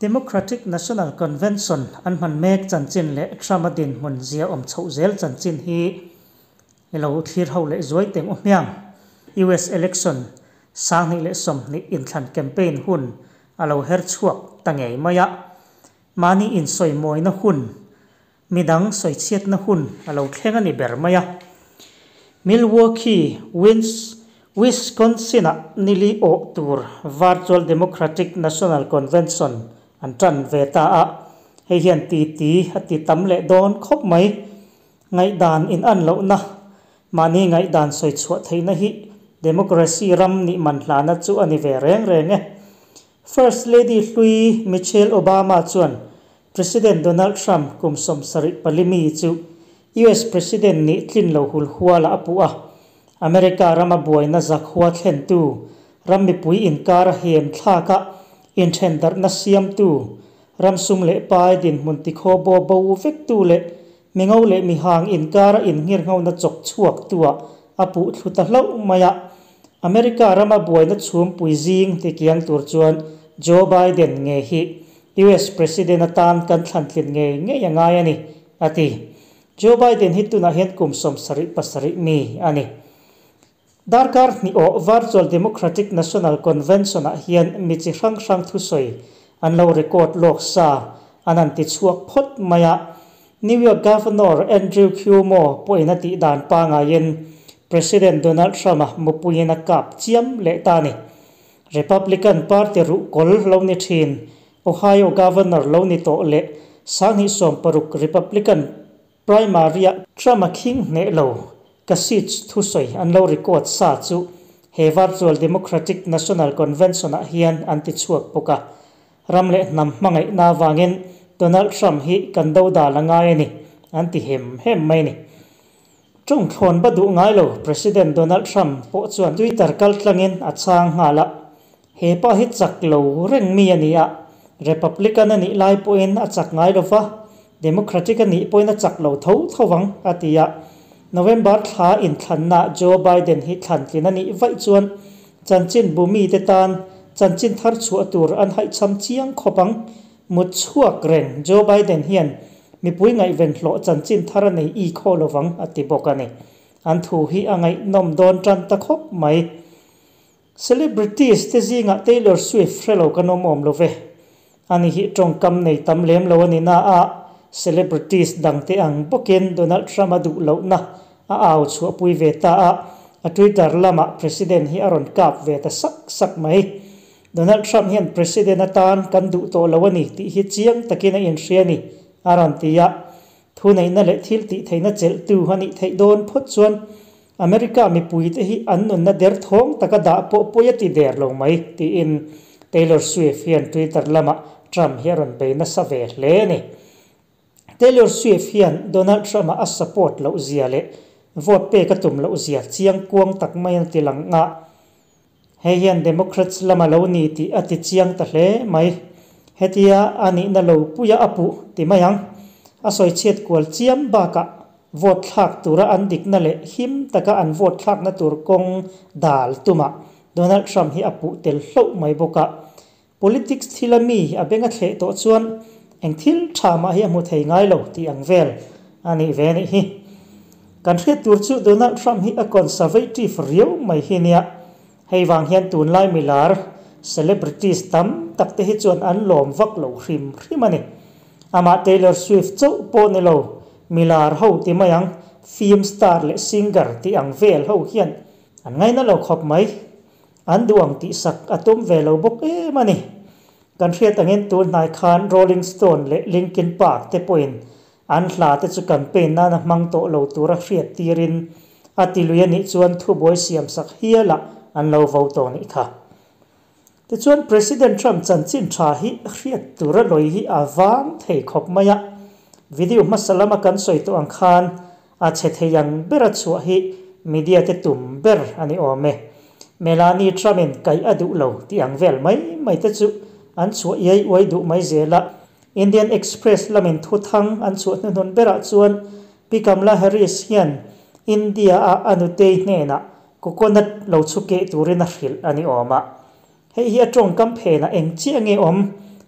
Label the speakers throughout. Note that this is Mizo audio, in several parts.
Speaker 1: Democratic National Convention an hman mek chanchin leh Trump-a dinhmun zia awm chhoh zel chanchin hi i lo thlir ho leh zuai teng u hmiang. US Election 2020 inthlan campaign hun a lo her chhuak ta ngei mai a, mahni insawimawina hun, midang sawichhiatna hun a lo thleng a ni ber mai a. Milwaukee, Wisconsin-ah nili awh tur Virtual Democratic National Convention an tan ve ta a, hei hian titi a ti tam leh dawn khawp mai. Ngaihdan in an lohna, mahni ngaihdan sawi chhuah theihna hi democracy ram nih man hlana chu a ni ve reng reng e. First Lady hlui Michelle Obama chuan President Donald Trump kum 74 mi chu US President nih tlin lo hul huala a puh a. America rama buaina zakhua thlen tu, ram mipui inkar a hem thlak a, inthen darhna siam tu, ram sum leh pai dinhmun tikhaw bo bo vek tu leh mingo leh mihang inkar a innghirnghona chawk chhuak tu ah a puh thlu ta hlauh mai a. America rama buaina chhumpui zing tikiang tur chuan Joe Biden nge hi US President atan kan thlan tlin ngei ngei a ngai a ni, a ti. Joe Biden hi tunah hian kum 77 mi a ni. Darkar hnih awh Virtual Democratic National Convention-ah hian mi chi hrang hrang thusawi an lo record lawk sa an han ti chhuak phawt mai a. New York Governor Andrew Cuomo pawhin a tih dan pangaiin President Donald Trump-a mupuiin a kap chiam leh ta a ni. Republican Party ruhkawl lo ni thin, Ohio Governor lo ni tawh leh 2016 Republican primary-ah Trump-a khing hneh lo Kasich thusawi an lo record sa chu he Virtual Democratic National Convention-ah hian an ti chhuak bawk a. Ram leh hnam hmangaihna avangin Donald Trump hi kan do dal a ngai a ni, an ti hem hem mai a ni. Tawng thlawn ba duh ngai lo President Donald Trump pawh chuan Twitter kal tlangin a chhang nghal a, he pa hi chak lo reng mi a ni a, Republican a nih lai pawhin a chak ngai lo va, Democratic a nih pawhin a chak lo tho tho vang, a ti a. November thla inthlanna Joe Biden hi thlantlin a nih vaih chuan chanchin bu mite tan chanchin thar chhuah tur an haihcham chiang khawp ang. Mut chhuak reng Joe Biden hian mipui ngaihven hlawh chanchin thar a nei i khaw lovang a ti bawk a ni. An thu hi a ngaihnawm dawn tan ta khawp mai. Celebrities te zingah Taylor Swift hre lo kan awm awm lo ve. Ani hi tawngkam nei tam lem lo a ni na a, celebrities dang te ang bawkin Donald Trump a duh lohna a au chhuahpui ve ta a, a Twitter lamah President hi a rawn kap ve ta sak sak mai. Donald Trump hian President atan kan duh tawh lo a ni tih hi chiang takin a inhria a ni, a rawn ti a. Thuneihna leh thil tih theihna chelhtu a nih theih dawn phawt chuan America mipuite hi an nunna der thawng taka dah pawh pawi a ti der lo mai, tiin Taylor Swift hian Twitter lamah Trump hi a rawn bei nasa ve hle a ni. Taylor Swift hian Donald Trump-a a support loh zia leh vote pek a tum loh zia chiang kuang tak maiin a ti lang a. Hei hian Democrats lama lo ni tih a ti chiang ta hle mai. Hetia a nihna lo puia a puh ti mai ang. A sawi chhiat kual chiam bakah vote thlak tura an dikna leh him taka an vote thlakna tur kawng dal tumah Donald Trump hi a puh tel hloh mai bawk a. Politics thila mi a beng a thleh tawh chuan eng thil tha mah hi a hmu thei ngai lo tih ang vel a nih ve anih hi. Kan hriat tur chu Donald Trump hi a conservative riau mai hi nia. Hei vang hian tunlai milar, celebrities, tam tak te hi chuan an lawm vak lo hrim hrim a ni. Amah Taylor Swift chauh pawh ni lo, milar ho ti mai ang, film star leh singer tih ang vel ho hian an ngaina lo khawp mai. An duh ang tih sak a tum ve lo bawk em a ni. Kan hriat angin tun hnai khan Rolling Stone leh Linkin Park te pawhin an hla te chu campaign nana hmang tawh lo tura hriat tirin a ti lui a nih chuan thubuai siam sak hialah an lo vo tawh nih kha. Tichuan President Trump chanchin tha hi hriat tura lawi hi a vang thei khawp mai a. Video hmasa lama kan sawi tawh ang khan a chhe thei ang bera chhuah hi media te tum ber a ni awm e. Melania Trump-in kaih a duh lo tih ang vel mai mai te chu an chhuah iai uai duh mai zel a. Indian Express lamin thuthang an chhuah hnuhnun berah chuan Pi Kamala Harris hian India-a a nutei hnenah coconut lo chhu keh turin a hrilh a ni awm a. Hei hi a tawngkam phenah eng chiah nge awm?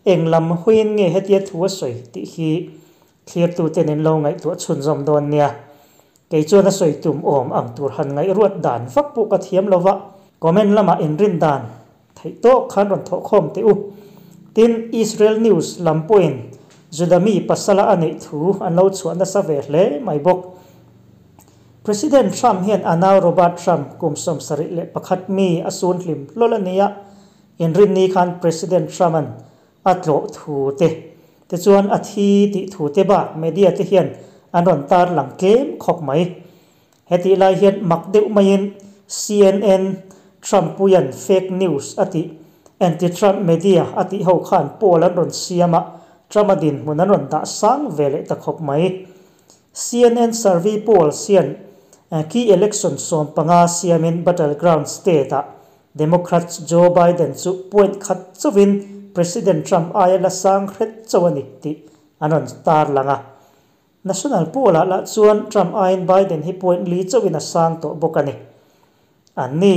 Speaker 1: Eng lam hawiin nge hetia thu a sawi tih hi thlirtuten in lo ngaihtuah chhunzawm dawn nia. Kei chuan a sawi tum awm ang tur han ngaihruat dan vak pawh ka thiam lo va, comment lamah inrin dan theih tawk khan rawn thawhkhawm teh u. Tin, Israel News lam pawhin Juda mi pasala a neih thu an lo chhuah nasa ve hle mai bawk. President Trump hian a nau Robert Trump kum 71 mi a sun hlim hlawl a ni a, inrinni khan President Trump-a'n a tlawh thu te te chuan a thi tih thu te bak media te hian an rawn tar lang tlem khawp mai. Hetih lai hian mak deuh maiin CNN, Trump puian fake news a tih, anti-Trump media a tih ho khan poll an rawn siam a, Trump-a dinhmun an rawn dah sang ve leh ta khawp mai. CNN survey polls hian key election 15 siamin battleground state-ah Democrats Joe Biden chu point khat chauhin President Trump aia la sang hret chauh a ni tih an rawn tarlang a. National poll-ah lah chuan Trump aiin Biden hi point li chauhin a sang tawh bawk a ni. Anni,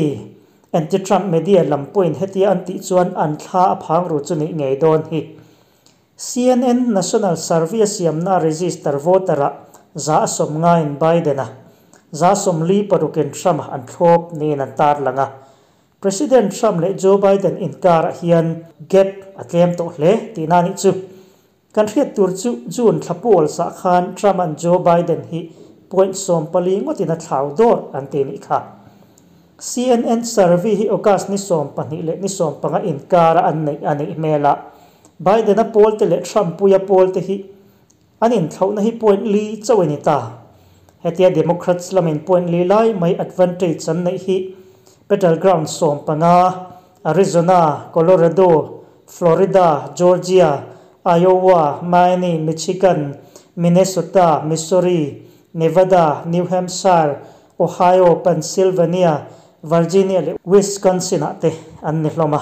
Speaker 1: anti-Trump media lam pawhin hetia an tih chuan an thla a phang ru chu nih ngei dawn hi. CNN National Survey a siamna register voter-ah 150-in Biden-a, 46-in Trump-a an thlawp niin an tarlang a. President Trump leh Joe Biden inkarah hian gap a tlem tawh hle tihna a nih chu. Kan hriat tur chu June thla polls-ah khan Trump-a'n Joe Biden hi point 14 ngawtin a thlau dawr an ti nih kha. CNN survey hi August ni 12 leh ni 15 inkara an neih a nih hmel a, Biden-a pawlte leh Trump-puia pawlte hi an inthlauhna hi point li chauh a ni ta. Hetia Democrats lamin point li lai mai advantage an neih hi battleground 15, Arizona, Colorado, Florida, Georgia, Iowa, Maine, Michigan, Minnesota, Missouri, Nevada, New Hampshire, Ohio, Pennsylvania, Virginia leh Wisconsin-ah te an ni hlawm a.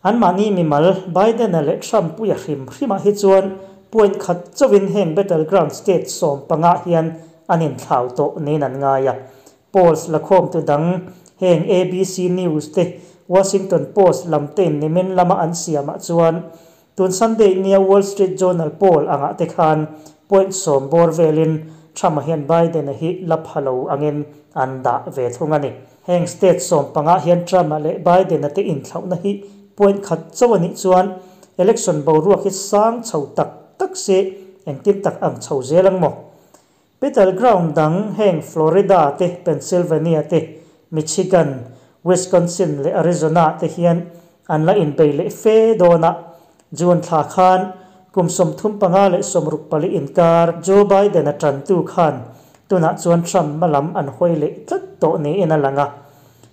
Speaker 1: Anmahni mimal Biden-a leh Trump-puia hrim hrimah hi chuan point khat chauhin heng battleground state 15-ah hian an inthlau tawh niin an ngai a. Polls lakhawmtu dang heng ABC News te, Washington Post lam tein nimin lama an siamah chuan tun Sunday nia Wall Street Journal poll angah te khan point 10 bawr velin Trump-a hian Biden-a hi la pha lo angin an dah ve thung a ni. Heng state 15-ah hian Trump-a leh Biden-a te inthlauhna hi point khat chauh a nih chuan election boruak hi sang chho tak tak se engtin tak ang chho zel ang maw? Battleground dang heng Florida te, Pennsylvania te, Michigan, Wisconsin leh Arizona te hian an la inbei leh fe dawn a. June thla khan kum 35 leh 64 inkar Joe Biden-a tantu khan tunah chuan Trump hma lam an hawi leh tlat tawh niin a lang a.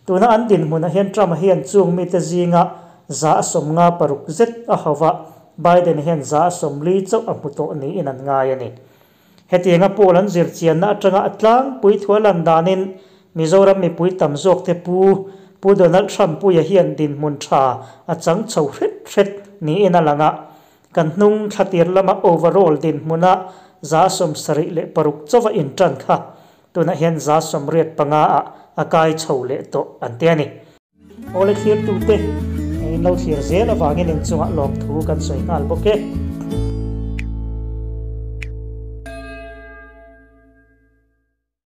Speaker 1: Tuna an dinhmunah hian Trump-a hian chung mite zinga 56% zet a hauh a, Biden hian 40% chauh a hmu tawh niin an ngai a ni. Hetianga poll an zir chianna atanga a tlangpui thu a lan danin Mizoram mipui tam zawk te pu Pu Donald Trump puia hian dinhmun tha a chang chho hret hret niin a lang a. Kan hnung thlatir lama overall dinhmuna 76% chauha intan kha tunah hian 85%-ah a kai chho leh tawh an ti a ni. Awle thlirtute in lo thlir zel avangin inchungah lawmthu kan sawi nghal bawk e.